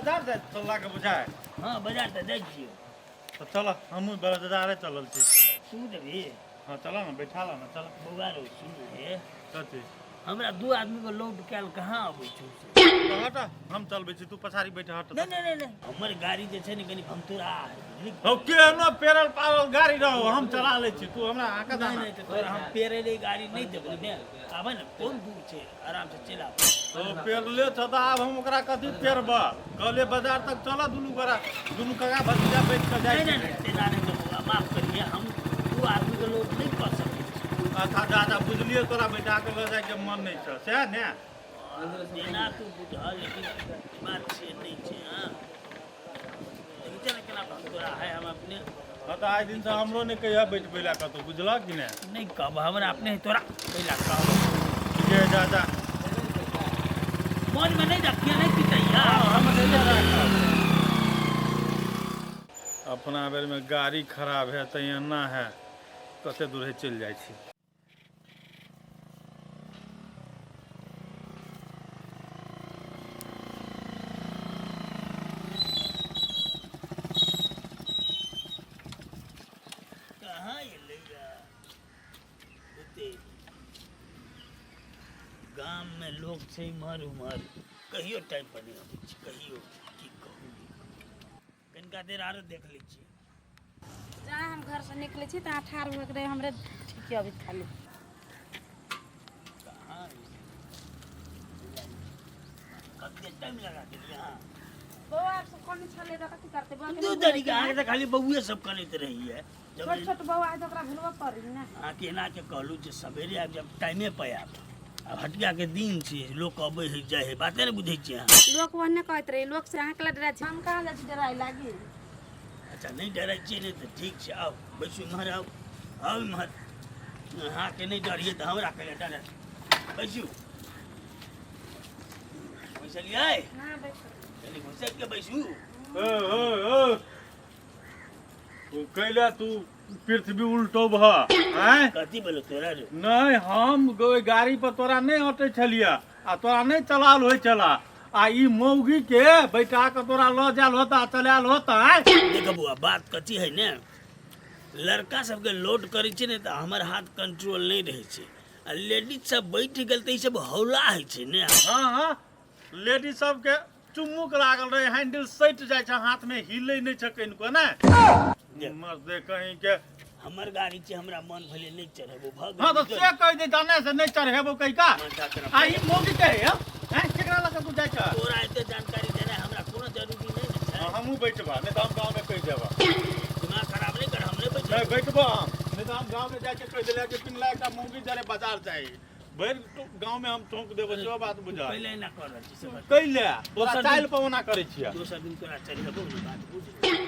बाजार जाय चलला के बुझाय। हाँ, बाजार तऽ जाइ छियै। तऽ चल, हमहूँ बाजारे चलल छी। तू जेबही? हाँ, चल ने, बैठा ल ने, चल। बौआ रौ, सुन हे। कथी? हमरा दू आदमी के लोड कयल कहाँ अबै छौ से। तऽ हट, हम चलबै छी, तू पछाड़ी बैठ, हट। नहि नहि नहि नहि, हमर गाड़ी जे छै ने कनि भमतुरा है, बुझली? हौ, केहनो पेरल पारल गाड़ी रहो, हम चला लै छी, तू हमरा आके नहि दाना। नहि, तऽ तोरा हम पेरे ले गाड़ी नहि देबो ने। आबै ने, कोन दूर छै, आराम से चलि आब। तो पेरले छ तऽ आब हम ओकरा कथी पेरब? कहलियै बाजार तक चल, दुनू गोरा, दुनू काका भतीजा बैठ कऽ जाइ। नहि नहि नहि, तेना नहि तऽ बौआ, माफ करिए, हम दू आदमीके लोड नहि कऽ सकै छी। अच्छा दादा, बुझलियै, तोरा बैठा कऽ लऽ जाइके मन नहि छौ, सएह ने? जेना तू बुझह, लेकिन बात से नहि छै। हँ, देखै छै ने केना तोरा है, हम अपने। हँ, तऽ आइ दिनसँ हमरो नहि कहिया बैठबै लए कतहु, बुझलक कि नहि? नहि कहब, हमरा अपने तोरा कैला कहब? ठीके है, जा जा। मनमे नहि रखिए, नहि पितैया। हम नहि राखब। अपना बेरमे गाड़ी खराब है तऽ एना है, कते दूर चलि जाइ छी। कहाँ एलैया ओते गाममे लोक छै इम्हर उम्हर, कहियो टाइम पर नहि अबै छै, कहियो। की कहू, कनिका देर आरो देख लै छियै। जहाँ हम घरसँ निकलै छी तहाँ ठाढ़ होके रहे, हमरे ठीके अबैत खाली। कहाँ कते टाइम लगा देलियै अहाँ? बौआ सब कनी छलै तऽ कथी करतै बौआ के? दू तरीका अहाँके तऽ खाली बौए सब कनैत रहैए जब। छोट छोट बौआ है तऽ ओकरा भुलबऽ पड़ी ने। अहाँके एना के कहलहुँ जे सवेरे आबि जायब, टाइमे पर आयब। आब हटिया के दिन छै, लोक अबै है जाइ है, बाते नहि बुझै छियै अहाँ। लोक ओहने कहैत रहे, लोक से अहाँके लए डराइ छी? हम कहाँ जाइ छी डराइ लागी। अच्छा, नहि डराइ छियै ने तऽ ठीक छै। आउ, बैसू, इम्हर आउ, आउ इम्हर। अहाँके नहि डरियै तऽ हमरा कहिया डर? बैसू। बैसलियै? हाँ, बैठो। कनि घुसकि के बैसू। ओ ओ ओ ओ, कैला तू पृथ्वी उल्टो भ आँय? कथी बोलो तोरा रे? नहि, हम ओहि गाड़ी पर तोरा नहि अटै छलियै आ तोरा नहि चलाल होइ छला, आ ई मौगी के बैठा के तोरा लऽ जायल होता आ चलायल होता, आँय? देख बौआ, बात कथी है ने, लड़का सबके लोड करै छै ने तऽ हमर हाथ कंट्रोल नहि रहै छै, आ लेडीज सब बैठ गेल तऽ ई सब हौला होइ छै ने। हाँ हाँ, लेडीज सबके चुम्मुक लागल रहे, हैंडल सटि जाइ छै हाथ में, हिले नहि छै कनिको ने। मर्दे कहीं के। हमर गाड़ी छै, हमरा मन भेलै नहि चढ़ेबो, भऽ हाँ, तऽ गेल। से कहि दे जाने से नहि चढ़ेबो कहि का। माथा खराब। आ ई मौगी के है, हैं? केकरा लग तू जाइ छ? तोरा एते जानकारी देनाइ हमरा कोनो जरूरी नहि ने छै। हमहूँ बैठबा, नहि तऽ हम गाँव में कहि देबा। दिमाग खराब नहि कर, हम नहि बैठब। नहि बैठबो हम, नहि तऽ हम गाँव में जाके कहि देले कि पिनला एकटा मौगी जरे बाजार जाइ, भरि गाँव में हम ठोक देबो, सेहो बात बुझल। पहिले एना कर रहल छी से बात। कैले तोरा दोसर चालि पर ओना करै छियै। दोसर दिन तोरा चढ़ेबो ने, बात बुझ।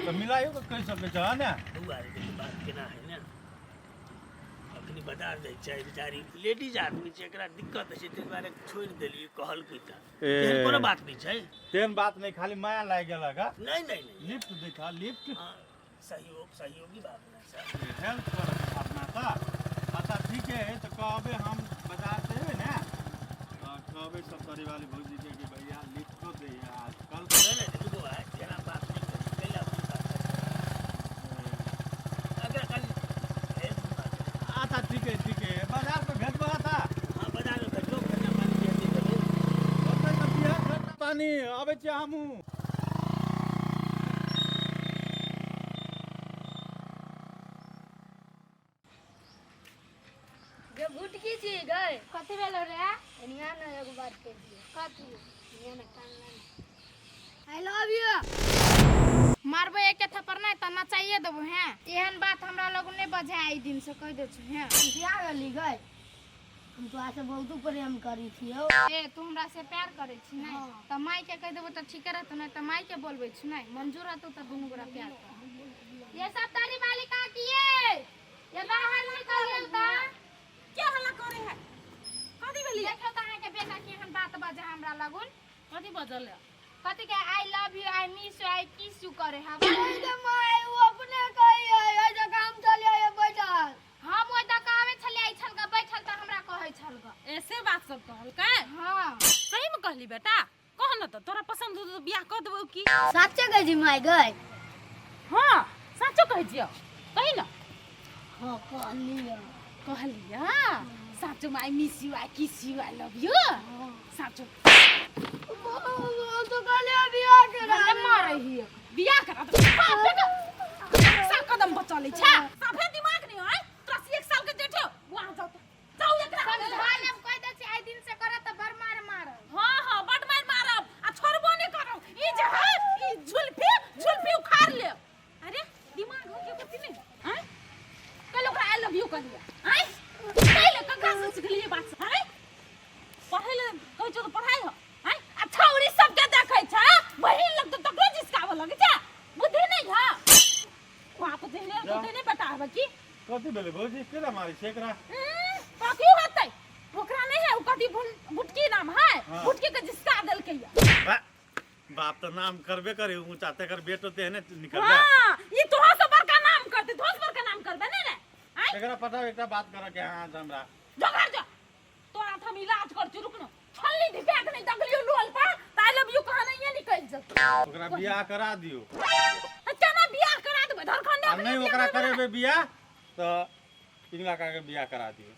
तऽ मिलाइयो के कहि सकै छह ने। बौआ रे, देखी बात केना है ने, अखनी बाजार जाइ छै, बेचारी लेडीज आदमी छै, एकरा दिक्कत होइ छै, ताहि दुआरे छोड़ि देलियै, कहलकै तऽ। ए। एहन कोनो बात नहि छै। तेहन बात नहि, खाली माया लागि गेलक। हँ। नहि नहि नहि। लिफ्ट देखा, लिफ्ट। हाँ, सहयोग, सहयोगी बात ने सर। हेल्प करत अपना तऽ। अच्छा ठीके है, तऽ कहबै हम बाजार से एबै ने तऽ कहबै सप्तरी वाली भौजी के कि भैया लिफ्टो दैया आजकल। नहि नहि, देखू बौआ, तेना बात नहि करी, कैला अपन बात करी। एकरा खाली हेल्प बात। अच्छा ठीक है, ठीक है, बाजार पे भेजबह तऽ। हाँ, बाजार में भेजबो, खर्चा पानी जे हेतै देबै। ओतै तऽ बिहार खर्चा पानी, अबै छियै हमहूँ। गे भुटकी छी गए। कथी भेलो रे? एनिया ने एगो बात कह दियो। कथी? एनिया ने कान ला। I love you. मारबे एके थप्पड़ नहि तऽ नचाइए देबो। हैं, एहन बात हमरा लग नहि बजे आई दिन से, कहि दै छु। हैं, खिसिया गेली गए? हम तोरा से बहुत प्रेम करी छियौ। ए, तू हमरा से प्यार करै छी नहि? हाँ। तऽ माय के कहि देबो तऽ ठीके रहतौ, नहि तऽ माय के बोलबै छी, नहि मंजूर रहतौ तऽ दुनू गोरा प्यार कर। ये सब तारी वाली काकी ये, ये बाहर निकल गेल तऽ क्या हल्ला करे है? कथी भेली? देखियौ तऽ अहाँके बेटा केहन बात बजे हमरा लगुन। कथी बजल है? कथी के I love you, I miss you, I kiss you करे है। ओए गे my, उ अपने कही है, ओइ जगह हम चलिए बैठल। हम ओहि दऽ कऽ आबै छलियै, आई छल गऽ बैठल तऽ हमरा कहै छल गऽ। ऐसे बात सब कहलकै? हाँ। सही में कहली बेटा? कह न तऽ तोरा पसंद रहतौ तऽ बियाह कऽ देबौ की। साचे कहै छी माय गै? हाँ, साचो कहै छियौ, कही न। हाँ कहलियै। कहलियै साचो? I miss you, I kiss you, I love you. साचो? तो कहलियै बियाह करा। मारै हियै, बियाह करा दे। बाप रे, सा कदम बचलै छै, साफे दिमाग नहीं है तोरा से। 1 साल के जेठ हो। वहाँ जाओ तो जाओ, एकरा समझा लेब, कहि दै छी आइ दिन से करत तऽ बड़ मार मारब। हाँ हाँ, बड मार मारब आ छोड़बो नहीं करब। ई जे है ई झुलफी, झुलफी उखाड़ ले। अरे दिमाग हो के कुछ नहीं हैं? कल ओकरा I love you कहलिए हैं? कहिले ककरा से सिखलिए बात से हैं? पढ़ै ले कहै छौ तऽ पढ़ाइ हो हैं? आ छौरी सबके देखै छै बहिन लग तऽ तकरो जिसकाबऽ लगै छै। बुद्धि नहीं है बाप देने जा। देने बेटा हबे की। कथी भेलै भौजी? केना मारै छै एकरा? कथी होतै ओकरा? नहीं है ओ कथी भुटकी नाम है। हाँ। भुटकी के जिसका देलकै या। बा, बाप तऽ नाम करबे करे ऊंचा, तेकर बेटो तेहने निकलबै। हाँ, ई तोहा से बड़का नाम करते, तोहा से बड़का नाम करबे नहीं रे आय। एकरा पता एकटा बात करऽ के अहाँ से हमरा। जो घर जो, तोरा त हम इलाज कर छी। रुक न, छल्ली धिपा के नहीं दगलियो लोल पर त I love you कहना ये निकल जत। ओकरा बियाह करा दियौ। आ केना बियाह करा देबै धरखंडे? आ नहि ओकरा करेबै बियाह तऽ पिंगला काका के बियाह करा दियौ।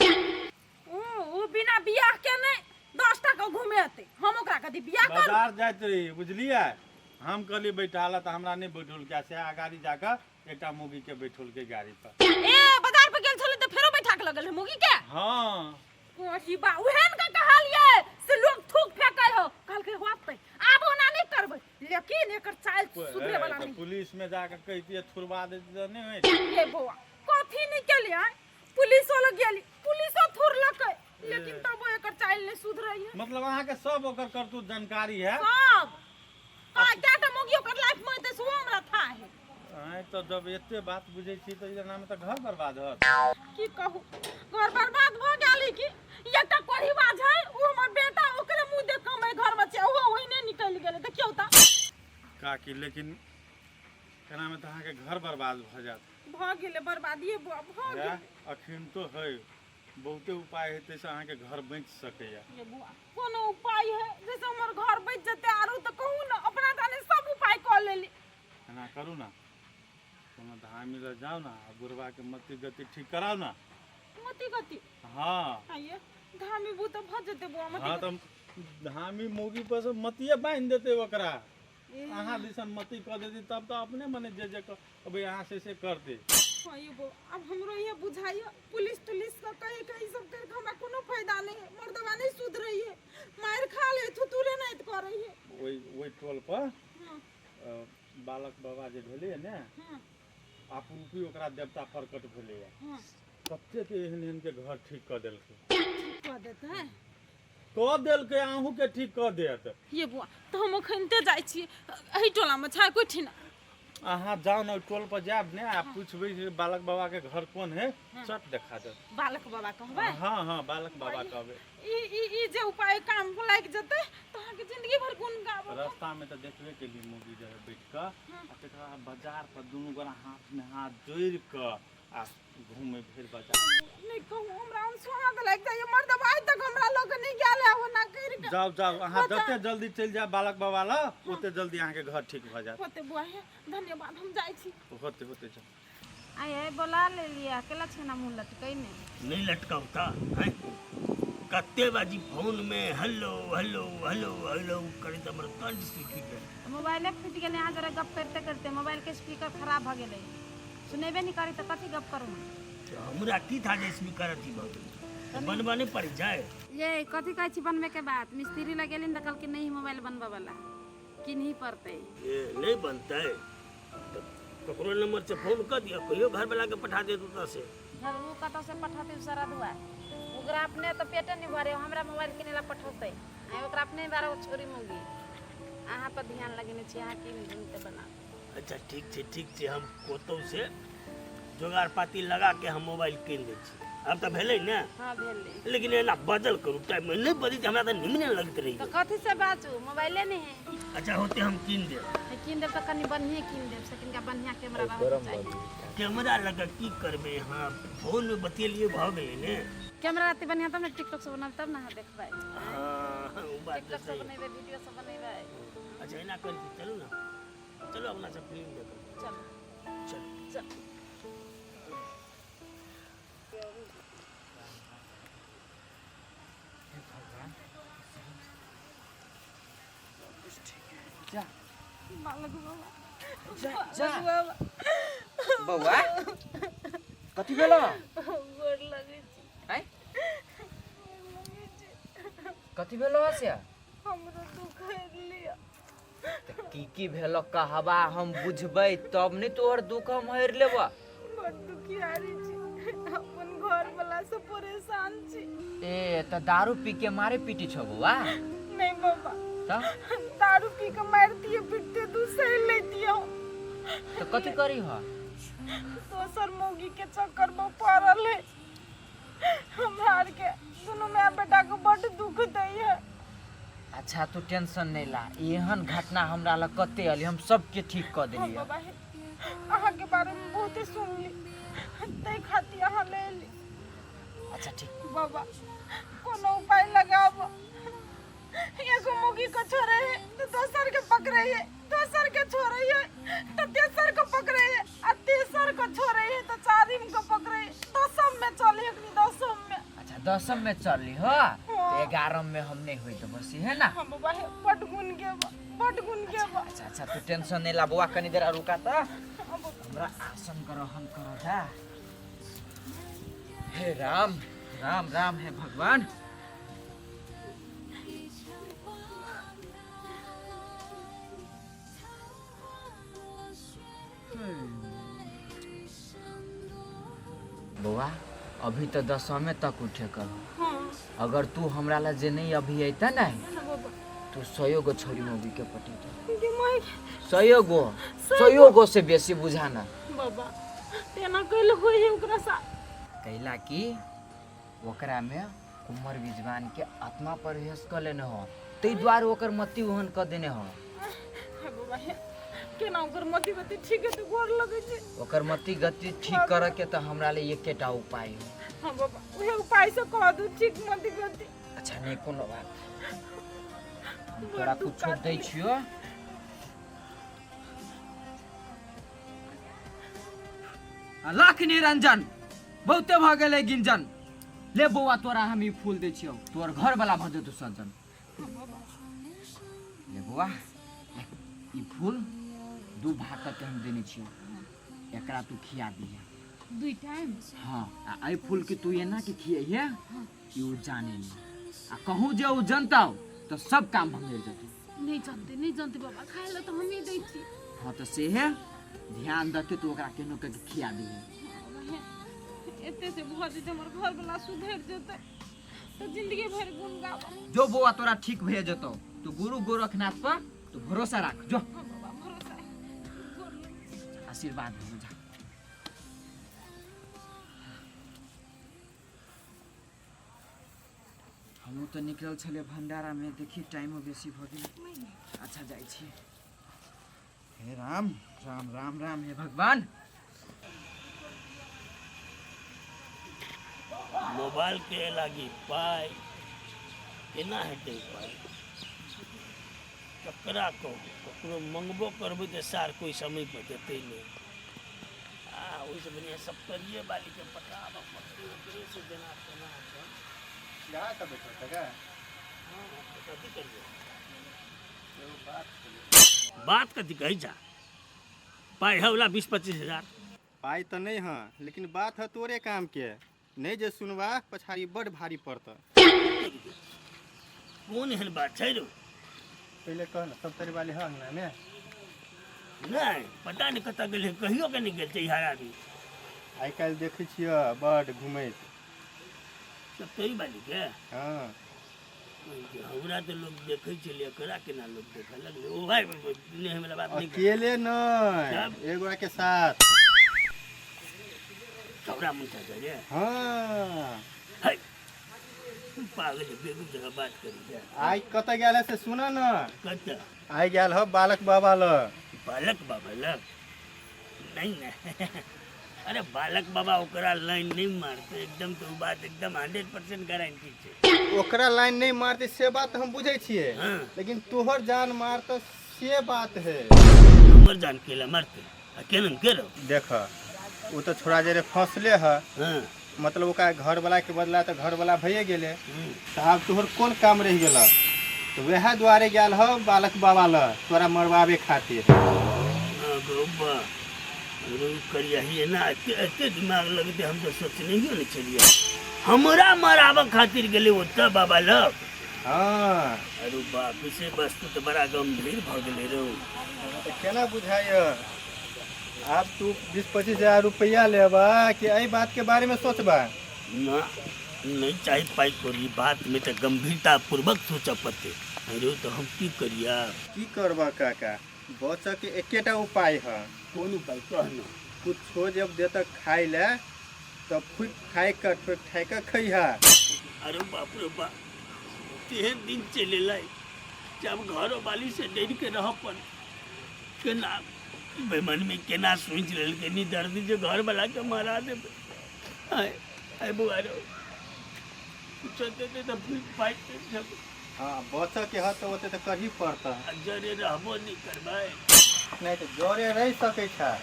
ऊ बिना बियाह के नहीं 10 टा के घुमेतै। हम ओकरा कथी बियाह कर बाजार जाइत रही बुझलियै, हम कहलियै बैठाला तऽ हमरा नहि बैठौलकै, से अगाड़ी जाकऽ एकटा मौगी के बैठौलकै गाड़ी पर। ए बाजार पर गेल छलै तऽ फेरो बैठा के लगल है मौगी के? हाँ। कोठी बा, उहेन के कहलियै से लोग थूक फेकै हो, कहलकै होतै, आब ओना नहि करबै, लेकिन एकर चाल सुधरे वाला तऽ नहीं। पुलिस में जाकऽ कहितियै, थुरबा देतियै तऽ नहि होइत? ये बौआ, कथी नहि केलियै? पुलिसो लग गेली, पुलिसो थुरलकै, लेकिन तबो एकर चाल नहि सुधरै है। मतलब अहाँके सब ओकर करतूत जानकारी है? सब आ कएटा मौगी ओकर लाइफ में एतै सेहो हमरा था है। आँय, तऽ जब एते बात बुझै छी तऽ एना में तऽ घर बर्बाद होत। की कहू, घर बर्बाद भऽ गेल है कि एकटा कोढ़िबा छै ओ हमर बेटा, ओकरे मुँह देख कऽ हम एहि घरमे छियै, ओहो ओहिने निकलि गेलै, देखियौ तऽ। काकी, लेकिन एना में तऽ अहाँके घर बर्बाद भऽ जायत। भऽ गेलै बर्बादिये बौआ, भऽ है गेलै। अखन तो है बहुते उपाय हेतै से अहाँके घर बचि सकैया। ये बौआ, कोनो उपाय है जैसे हमर घर बचि जेतै? आरो तऽ कहू ने, अपना जाने सब उपाय कऽ लेली। एना करू ने, कोनो धामी लग जाउ ने आ बुढ़बाके मति गति ठीक कराउ ने। मति गति? हाँ। आइए धामी बू तऽ भऽ जेतै बौआ मति? हाँ, तऽ धामी मौगी पर से मतिये बान्हि देतै ओकरा। अहाँ दिसन मति कऽ देतै तब तऽ अपने मने जे जे कहबै अहाँ से से करतै। हाँ ये बौआ, अब हमरो ये बुझाइए, पुलिस तुलिस के कही कही सब करके हमरा कोनो फायदा नहीं है। मर्दवा नहीं सुधरै है, मारि खा ले, थुथुरे नहीं करै है। ओहि ओहि टोल पर हाँ। बालक बाबा जे भेलैए ने, हाँ। आपरूपी ओकरा देवता प्रकट भेलैए। हाँ। कतेक एहन एहन के घर ठीक कऽ देलकै। ठीक कऽ देतै? कऽ देलकै, अहूँके ठीक कऽ देत। ये बौआ, तऽ हम अखनते जाइ छी। एहि टोलामे छै कोइ ठीना? अहाँ जाउ ने, ओहि टोल पर जायब ने आ पुछबै जे बालक बाबा के घर कोन है, चट देखा देत। बालक बाबा कहबै? हाँ हाँ, बालक बाबा कहबै। ई ई ई जे उपाय काम लागि जेतै तऽ अहाँके जिंदगी भर गुण गाबब। रास्ता में तऽ देखबे केली मौगी जे बैठ कऽ, आ तकर बाद बाजार पर दुनू गोरा हाथ में हाथ जोड़ि कऽ आ घूमे भरि बाजार। नहि कहू, हमरा अनसुहाद लागि जाइए। मर्दबा आइ तक हमरा लऽ कऽ नहि गेल है ओना करि कऽ। जाउ जाउ, अहाँ जते जल्दी चलि जायब बालक बाबा लग, ओते जल्दी अहाँके घर ठीक भऽ जायत। होते बुआ हे, धन्यवाद, हम जाइ छी। होते होते, जाउ। आइ बोला लेलियै, अकेला छै ना, मुँह लटकै ने। नहीं लटकाउ तऽ हैं? कते बाजी फोनमे हेलो हेलो हेलो हेलो करैत हमर कंठ सूखि गेल। मोबाइले फूटि गेलै अहाँ जरा गप करिते करिते। मोबाइलके स्पीकर खराब भऽ गेलै, सुनेबे नहि करी तऽ कथी गप करू हम? तऽ हमरा की था जे स्पीकर अथी भऽ गेल, तऽ बनबऽ नहि पड़ि जाय? ये कथी कहै छी बनबैके बात? मिस्त्री लग गेली तऽ कहलकै नहीं, मोबाइल बनबऽ वाला किनही पड़तै। ए नहि बनतै तऽ ककरो नंबर से फोन कऽ दिअ, कहियो घरवला के पठा देत ओतऽ से। धर, ओ कतऽ से पठौतै? सारा दुआ ओकरा अपने तऽ पेटे नहि भरे, हमरा मोबाइल किनै ला पठौतै? आइ ओकरा अपने बारे ओ छोरी मुगी। अहाँ पर ध्यान लगेने छी, अहाँ कीन ढूंढते बना। अच्छा ठीक छै, ठीक छै, हम कतौ से जोगाड़ पाती लगा के हम मोबाइल कीन दै छी। आब तऽ भेलै ने? हाँ, भेलै। लेकिन एना बदल करू, टाइम में नहि बदली तऽ हमरा तऽ निमने लगैत रही। तऽ कथी से बाजू? मोबाइले नहि है। अच्छा होते, हम कीन देब। तऽ कीन देब तऽ कनि बढ़िएँ कीन देब, से कनिका बढ़िआँ कैमरा रहऽके चाही। कैमरा लगा की करबै? हाँ, फोन में बतियलियै भऽ गेलै ने। कैमरा रहतै बढ़िआँ तब ने टिकटॉक सब बनाबै, तब ने अहाँ देखबै। हाँ, ओ बात तऽ टिकटॉक सब सही। बनेबै, वीडियो सब बनेबै। अच्छा एना करै छी, चलू ने, चलू अपना सब फिल्म देखऽ। चल। चल। चल। जा। बालक बाबा। जा जा। बाबा। बौआ, कथी भेलो? गोर लगै छी। आँय, कथी भेलो से? हमरो दुख हरि लिअ। तऽ की की भेलो कहबा, हम बुझबै तब ने तोहर दुख हम हरि लेबऽ। बड़ दुखियारी छी, अपन घर वाला से परेशान छी। ए, तऽ दारू पी के मारे पीटी छौ बौआ? नहीं बाबा। तऽ दारू पी के मारतिए पीटते दू सही लेतिए। तऽ कथी करी ह? दोसर मौगी के चक्कर में पड़ल है, हमरा आर के दुनू माय बेटा के बड दुख दै है। अच्छा, तू टेंशन नहीं ला, एहन घटना हमरा लग कते अली, हम सबके ठीक कऽ हाँ। देलियै। बाबा हे, अहाँ के बारे में बहुते सुनली, ताहि खातिर अहाँ ले एली। अच्छा ठीक। बाबा, कोनो उपाय लगाब। एगो मौगी के छोड़े है तो दोसर के पकड़े है, दोसर के छोड़े है तो तेसर के पकड़े है, आ तेसर के छोड़े है तो चारिम के पकड़े है। दसम में चली अखनी, दसम में। अच्छा, दसम में चलली हो तो 11 में हम नहीं होई तो बसी है ना। हम बाबा हे, बड गुण के बा, बड गुण के बा। अच्छा अच्छा, तू टेंशन नहीं ला बौआ, कनी देर रुका त हमरा आसन ग्रहण कर दा। हे राम राम राम, हे भगवान। बौआ, अभी तो दसमे तक उठे कर। अगर तू हमरा ला जे नहीं अभी अयता नहीं तो सयो गो छोरी मौगी के पटेतौ। गे माय! सयो गो, सयो गो से बेसी बुझाना। बाबा, तेना कैल होई है ओकरा सा? कैला कि ओकरा में कुमर विजवान के आत्मा प्रवेश कर लेने हो, ताहि दुआरे ओकर मति ओहन कऽ देने हो। हे बाबा हे, केना ओकर मति गति ठीक है तो गोर लगै छै। ओकर मति गति ठीक करऽ के तऽ हमरा ले एकेटा उपाय हो। हाँ बाबा, उहे उपाय से कह दू ठीक मति गति। अच्छा, नहीं कोनो बात, हम तोरा कुछो दै छियो। लख निरंजन, बहुते भऽ गेलै गिंजन। ले बौआ, तोरा हम ई फूल दै छियौ, तोहर घर वाला भऽ जेतौ सज्जन। ले बौआ, ई फूल दू भाग कऽ हम देने छियौ, एकरा तू खिया दिहे। दुई टाइम? हाँ, आ एहि फूल के तू एना के खियैहे कि ओ जाने नहीं, आ कहूँ जे ओ जनतौ तऽ सब काम भंगेर जेतौ। नहीं जानते, नहीं जानते बाबा, खाए ला तो हम ही दै छी। हाँ, तऽ सेहे ध्यान दऽ के तू ओकरा केनो के खिया दिहे। एते से भऽ जेतै, हमर घर वाला सुधरि जेतै तऽ जिंदगी भरि गुण गाबब। जो बौआ, तोरा ठीक भए जेतौ, तू गुरु गोरखनाथ पर तू भरोसा राख, जो। हाँ बाबा, भरोसा है। गोर लगै छी। आशीर्वाद हो जा। हमहूँ तऽ निकलल छलियै भंडारामे, देखी टाइमो बेसी भऽ गेल। अच्छा, जाइ छी। हे राम राम राम राम, हे भगवान। मोबाइल के लागी पाइ केना हेतै? पाइ ककरा कहू? ककरो मंगबो करबै तऽ सार कोइ समय पर देतै नहि। आ ओहिसँ बढ़िआँ सप्तरिये वालीके पटाबऽ पड़तै, ओकरेसँ जेना तेना अपन। यहाँ सब बैठल छै का? हँ, तऽ कथी करियै? एगो बात छलै। बात कथी कहै छा? पाइ है वला 20-25 हजार? पाइ तऽ नहि हँ, लेकिन बात है तोरे काम के, नहि जे सुनबा पछाड़ी बड भारी पड़त। कोन एहन बात छै रौ? पहिले कह ने, सप्तरी वाली है अंगना में? नहि, पता नहि कतऽ गेलै, कहियो के नहि गेल छै ई हरामी। आइ काल्हि देखै छियै बड घुमैत। सप्तरी वाली के? हँ। हमरा तऽ लोक देखै छलै, एकरा केना लोक देखऽ लगलै? ओ भाइ, नहि हमरा बात नहि। अकेले नहि, एगोरा के साथ। छौड़ा मुंठा छै रे? हँ। है, पागल है, बेवकूफ जगह बात करी छै। आइ कतऽ गेल है से सुन न। कतऽ? आइ गेल ह बालक बाबा लग। बालक बाबा लग? नहीं ने, अरे बालक बाबा ओकरा लाइन नहीं मारते एकदम, तो उ बात एकदम 100% गारंटी छै। ओकरा लाइन नहि मारतै से बात हम बुझै छियै। हाँ। लेकिन तोहर जान मारतऽ। से बात है। हमर जान केला मारते आ केना केरो? देख, ओ तऽ छोड़ा जे रे फंसले है। हाँ। मतलब ओकरा घर वाला के बदला तऽ घर वाला भइए गेलै, तऽ आब तोहर कोन काम रहि गेल? तऽ वएह दुआरे गेल ह बालक बाबा लग तोरा मरवाबे खातिर। हाँ गौ बा, अरे करिया ना एते एते दिमाग लगते हम तऽ सोचनहियो नहि छलियै। हमरा मराबऽ खातिर गेलै ओतऽ बाबा लग? हाँ। अरे बाप, विषय वस्तु तऽ बड़ा गंभीर भऽ गेलै रौ। तऽ केना बुझाइए आब तू 20-25 हजार रुपया लेबा कि एहि बात के बारे में सोचबा? ना, नहीं चाही पाइ कौड़ी, बात में तऽ गंभीरता पूर्वक सोचऽ पड़तै। अरे तऽ हम की करिया? की करबा काका, बचऽ के एकेटा उपाय है। कोन उपाय, कह ना। कुछो जब देतऽ खाइ ले तब फुकि फाकि कऽ ठोकि ठाकि कऽ खैहा। अरे बाप रे बाप, तेहन दिन चलि एलै जब घरो वाली से डरि के रहऽ पड़े। केना बेमन में केना सोचि लेलकै नी दर्दी जे घर वाला के मरा देबै। आय आय बौआ रो, कुछो देतै तऽ फुकि फाकि के खेबै। हाँ, बचऽ के है तऽ ओते तऽ करही पड़तऽ। आ जरे रहबो नहि करबै? नहि तऽ जरे रहि सकै छै,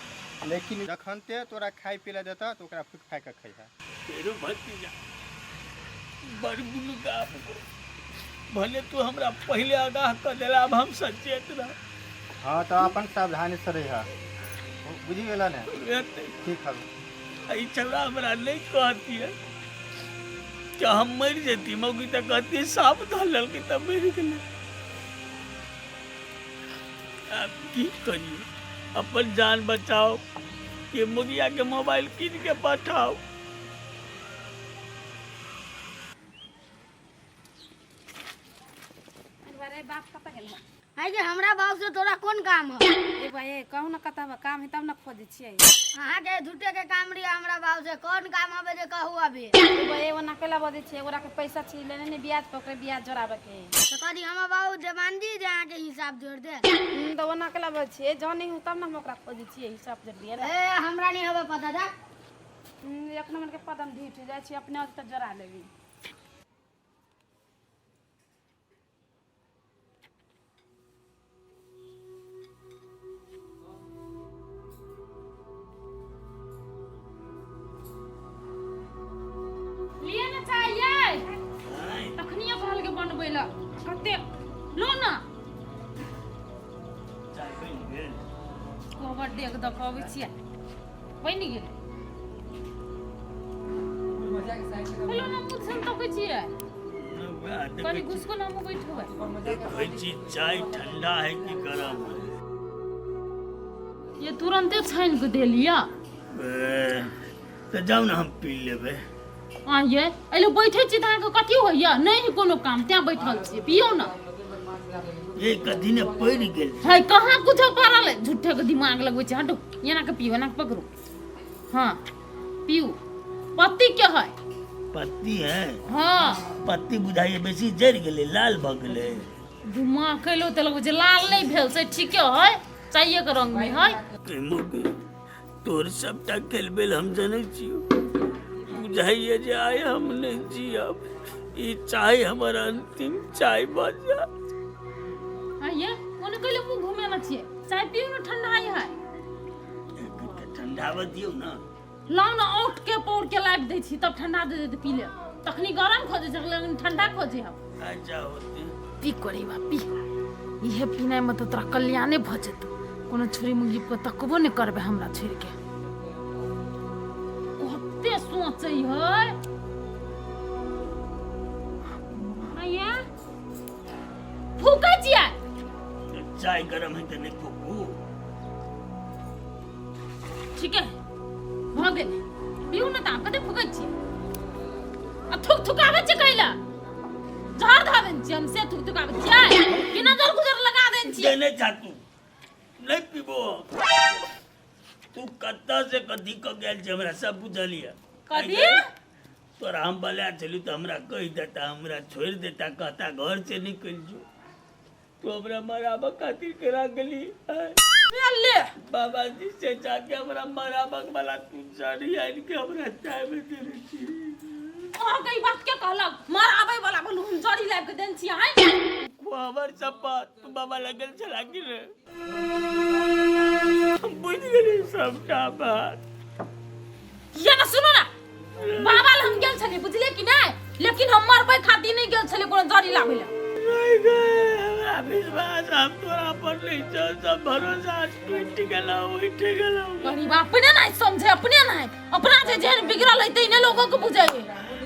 लेकिन जखनते तोरा खाइ पी लए देतऽ तऽ ओकरा फुकि फाकि कऽ खैहा। फेरो भतीजा बड़ गुणगाप, भले तू हमरा पहिले आगाह कऽ देला, आब हम सचेत रह। हाँ, तऽ अपन सावधानी से रहिहा, बुझि गेला ने? ठीक हवे। ई छौड़ा हमरा नहि कहतियै कि हम मरि जेती मौगी, तऽ कहतियै साँप धऽ लेलकै तऽ मरि गेलै। आब की करियै? अपन जान बचाओ कि मुगिया के मोबाइल कीन के पठाओ। अरे बाप, कतऽ गेल? है जे हमरा बाप से तोरा कोन काम है? ए भाई, कहू ना कतऽ बा काम है तब ना खोजै छियै। अहाँके झूठे के काम रही, हमरा बाप से कोन काम हबे जे कहू अभी? ए भाई, एगो नकेला बजै छियै, ओकरा के पैसा छी लेने ने ब्याज पर, ओकरे ब्याज जोड़ाबे के है। तऽ कहली हमर बाबू जमानदी जे अहाँके हिसाब जोड़ दे। तऽ ओना केला बजै छियै, जँ नहि हो तब ने हम ओकरा खोजै छियै हिसाब जोड़ दियै। ए, हमरा नहीं हबे पता जा। एक नंबर के पदम ढीठ जाइ छी, अपने तऽ जोड़ा लेबी। लिए ना चाहिए, तखनिए कहल के बनबै लए, कते लो ना। चाय बनि गेल? कोबर देख दऽ कहबै छियै, बनि गेल। हेलो ना, मुँह से तकै छियै। कनि घुसको ना, हम बैठबै। देखै छी चाय ठंडा है कि गरम है। ये तुरंते छानि के देलिया। ए, तऽ जाउ ने, हम पी लेबै। आ ये एलो बैठे छी तऽ अहाँके कथी होइया? नहि कोनो काम तें बैठल छी, पियौ ना। ये कथी ने पड़ि गेल है? कहाँ कुछो पड़ल है, झूठे के दिमाग लगबै छै। हटू, एना के पियौ, एना के पकड़ू। हाँ, पियू। पत्ती के है? पत्ती है? हाँ। पत्ती बुझाइए बेसी जरि गेलै, लाल भऽ गेलै। दिमाग कैलो तऽ लगबै छै लाल नहि भेल से, ठीके है, चाहिए के रंग में है। मुग तोर सबटा खेलबेल हम जनै छियौ। बुझाइए जे आइ हम नहि जियब, ई चाय हमर अंतिम चाय भऽ जाय। हाँ, ये ओने कैले मुंह घुमेना छियै? चाय पियू ने, ठंडा है। ठंडाबऽ दियौ ने। लाउ ने, औट के पौर के लाबि दै छी, तब ठंडा दे देते, पी ले। तखनी गरम खोजे छै, लेकिन ठंडा खोजे हम। अच्छा, होते। पी करे बा, पी। इहे पीनाइ में तऽ तोरा कल्याणे भऽ जेतौ, कोनो छोरी मुंगी पर तकबो नहि करबै हमरा छोड़ि के। कते सोचै है। आइया फूकै छियै? चाय गरम है तऽ नहि फूकू? ठीक है, भऽ गेल, पियू ने। तऽ आब कते फूकै छियै आ थुक थुकाबै छियै? कैला झाड़ धऽ देने छियै हम से थुक थुकाबै छियै कि नजर गुजर लगा देने छियै? देने जा तू, नहि पीबो। तू कतऽ से कथी कऽ गेल छै हमरा सब बुझल यऽ। कथी? तोरा हम बला छली तऽ हमरा कहि देता, हमरा छोड़ि देता, कहता घर से निकलि जो। तू हमरा मराबऽ खातिर केना गेली? आँय? ले। बाबाजी से जाके हमरा मराबऽ वाला तू जड़ी आनि के हमरा चाय में देने छी। अहाँके ई बात के कहलक मार आबै वाला? बोलू, हम जड़ी लाबि के देने छी आँय? खुआबर सब बात तू बाबा लगल छला कि रे? हम बुझि गेलियै सबटा बात। ये ना सुनो ना, बाबा लग हम गेल छलियै, बुझलियै कि नहि? लेकिन हम मरबै खातिर नहि गेल छलियै कोनो जड़ी लाबै लए। नहीं गए, हमरा विश्वास हम तोरा पर नहीं छौ, सब भरोसा टूटि गेलौ, उठि गेलौ। गरीब अपने नहीं समझे, अपने नहीं, अपना जे जेहन बिगड़ल है तैने लोगों के बुझे है।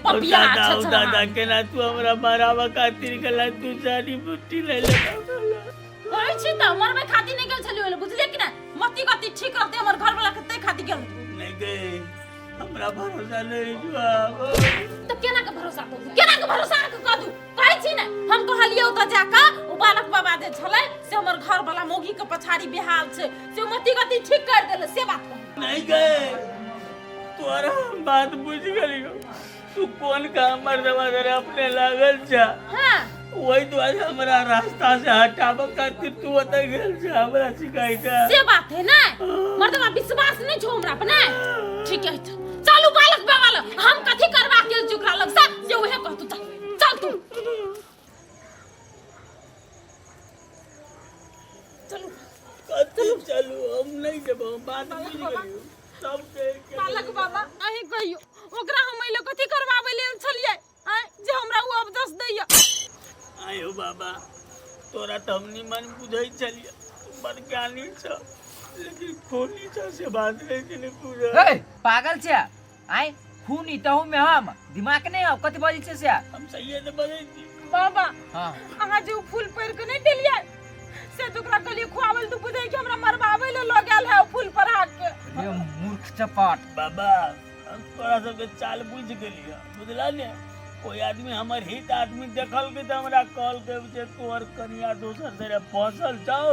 पपिया दादा, ओ छछरा। दादा, केना तू हमरा मारावा खातिर गेला, तू सारी बुट्टी ले ले। कहै छी तऽ मरबै खातिर नहि गेल छलियै ओहि लए, बुझलियै कि नहि? मति गति ठीक रहतै हमर घर वाला के तै खातिर गेल। नहीं गए, हमरा भरोसा नहीं छौ। तऽ केना के भरोसा करू, केना के भरोसा अहाँके कऽ दू? कहै छी ने, हम कहलियै ओतऽ जाकऽ ओ बालक बाबा जे छलै से हमर घर वाला मौगी के पछाड़ी बेहाल छै, से मति गति ठीक कर देले, से बात कहू। नहीं गए, तोरा हम बात बुझ गेलियो, तू कोन काम मर्दवा धरे अपने लागल छा। हाँ। वही दुआरे हमरा रास्ता से हटाबऽ खातिर तू ओतऽ गेल छा हमरा सिखाइ का। से बात है ना, मर्दवा विश्वास नहीं छो हमरा पर ने? ठीक है, चलू बालक बाबा लग, हम कथी करबा के ओकरा लग से से उहे कहतू। चल चल तू, चलू। कथी चलू? हम नहीं जेबो, हम बात बुझ गेलियो सबके। बालक बाबा, अहीं कहियो, ओकरा हम एले कथी करबाबै लेल छलियै आँय जे हमरा ओ अवजस दैया? आयो बाबा, तोरा तऽ हम निमन बुझै छलियै, बड़ ज्ञानी छ, लेकिन खूनी छ से बात नहीं छलै पूरा। हे पागल छै आय, खूनी तहु में हम दिमाग नहीं हो, कथी बजै छै से? हम सहिए तऽ बजै छी। बाबा। हाँ। अहाँ जे उ फूल पढ़ि के नहीं देलियै से जे ओकरा कहलियै खुआबै लए, तऽ बुझै कि हमरा मरबाबै लए लऽ गेल है ओ फूल पढ़ा के। रे मूर्ख चपाट। बाबा, हम तोरा सबके चाल बुझि गेलियै, बुझला ने? कोई आदमी हमर हित आदमी देखल के तऽ हमरा कहलकै जे तोहर कनिया दोसर से फंसल छौ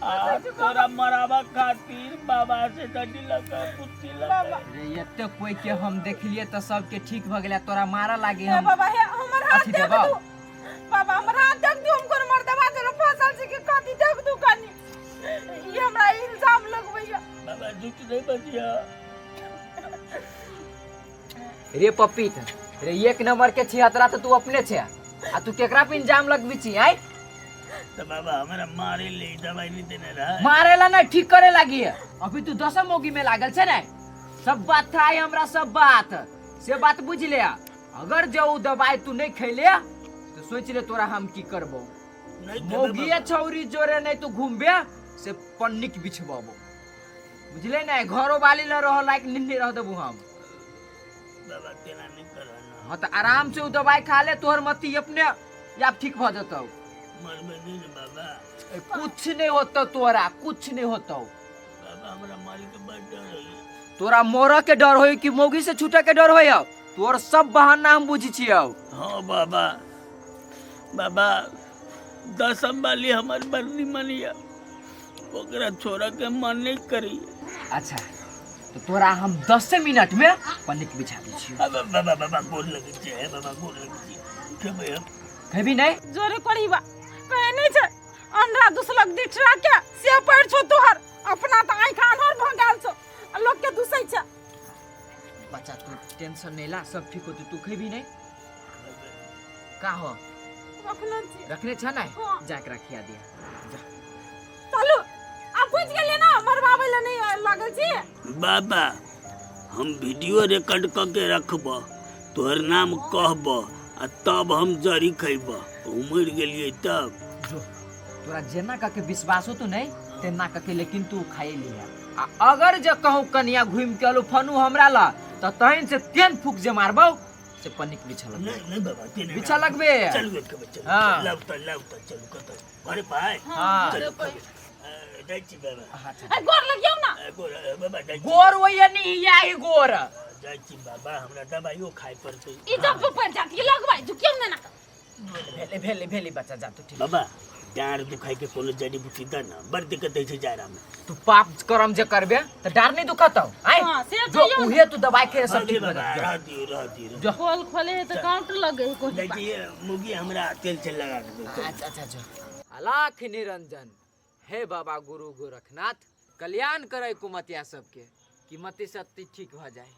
आ तोरा मराबा खातिर बाबा से डंडी लग कुत्ती लग। रे एते कोई के हम देखलिए तऽ सबके ठीक भऽ गेलै, तोरा मारऽ लागी हे हम बाबा, हे हमर हाथ अथी देख देबौ? दू बाबा, हमर हाथ देख दू, हम कोन मर्दबा जरा फंसल छी कि कथी, देख दू कनी, ई हमरा इल्जाम लगबैया। बाबा, झूठ नहीं बजिया। रे पपीत रे, एक नंबर के छिहत्तरा तऽ तू अपने छे आ तू केकरा पे इंजाम लगबी छी आय? तो बाबा, हमरा मारे ले दवाई नहीं देने रहा। मारेला नहीं, ठीक करे लागी है। अभी तू दसम मोगी में लागल छे ने, सब बात था हमरा, सब बात से बात बुझ ले। अगर जो उ दवाई तू नहीं खैले तो सोच ले तोरा हम की करबो। नहीं खेबै। मौगिए छौरी जोरे नहीं तू घूमबे से पन्निक बिछबो, बुझले ने? घरो वाली ल रह लायक नहीं रह देबू हम। बाबा, तेना नहीं कर ना। हाँ तऽ आराम से उ दवाई खा ले, तोहर मती अपने या ठीक भ जतौ। मरबे नहीं ने बाबा? कुछ नहीं होतो तोरा, कुछ नहीं होतो। बाबा, हमरा मारे के बड़ डर होइए। तोरा मरऽ के डर होई कि मौगी से छूटे के डर होई? तोर सब बहाना हम बुझी छियौ। हाँ बाबा, बाबा, दसम वाली हमर बड़ निमन यऽ, ओकरा छोड़ऽ के मन नहीं करी। अच्छा, तो तोरा हम 10 मिनट में पन्निक बिछा दै छियौ। बाबा, बाबा, बाबा, गोर लगै छै। हे बाबा, गोर लगै छै, खेबै हम। खेबी नहीं? जोरे करीबा कहे नहीं छै, अंडरा दुसलक दिठरा के से पैर छो तोहर, अपना तऽ आँखि आन्हर भऽ गेल छौ आ लोक के दुसै छै। बच्चा, तू टेंशन नहीं ला, सब ठीक होते। तू खेबी नहीं का हो? रखने छी। रखने छ ना? हाँ। जाके रखिया दिया, जा। चलू, आब बुझि गेलियै ने, मरबाबै लए नहि लागल छी। बाबा, हम वीडियो रिकॉर्ड कऽ के रखबऽ, तोहर नाम कहबऽ आ तब हम जड़ी खैबऽ, मरि गेलियै तब। जो, तोरा जेना कके विश्वास हो तू नहीं तेना कके, लेकिन तू खाए लिया आ अगर जे कहूँ कनिया घूम के अलू फनू हमरा ला तऽ तहन से तेन फूक जे मारबौ से पन्निक बिछा लगबे। नहीं नहीं बाबा, तेना बिछा लगबे। चलू खेबै, चलू। हाँ। लाउ तऽ, लाउ तऽ, चलू। कतऽ? घरे पाइ? हाँ। चलू खेबै। जाइ छी बाबा। अच्छा। आ गोर लगियौ ना। गोर बाबा, जाइ छी। गोर ओइए नहीं याही गोर। जाइ छी बाबा, हमरा दबाइयो खाइ पड़तै। ई जब पर जात ये लगबै झुकियौ ने ना। भेले भेले भेले बच्चा, जा तू ठीक। बाबा, डाँड़ दुखाइ के कोनो जड़ी बूटी दे ना, बड़ दिक्कत होइ छै जाड़ा में। तू पाप करम जे करबे तऽ डार नहीं दुखतौ आय? हाँ, से जो कहियौ ने। उहे तू दवाई खे, सब ठीक भऽ बाबा, जेतौ। रह दियौ, रह दियौ। जो। खोल खोले है तऽ काउंट लगे है कोई। जाइ छी, मुगी हमरा तेल से लगा के दे। अच्छा अच्छा, जो। अलाख निरंजन, हे बाबा गुरु गोरखनाथ, कल्याण करे कुमतिया सबके कि मति सत्य ठीक भऽ जाए।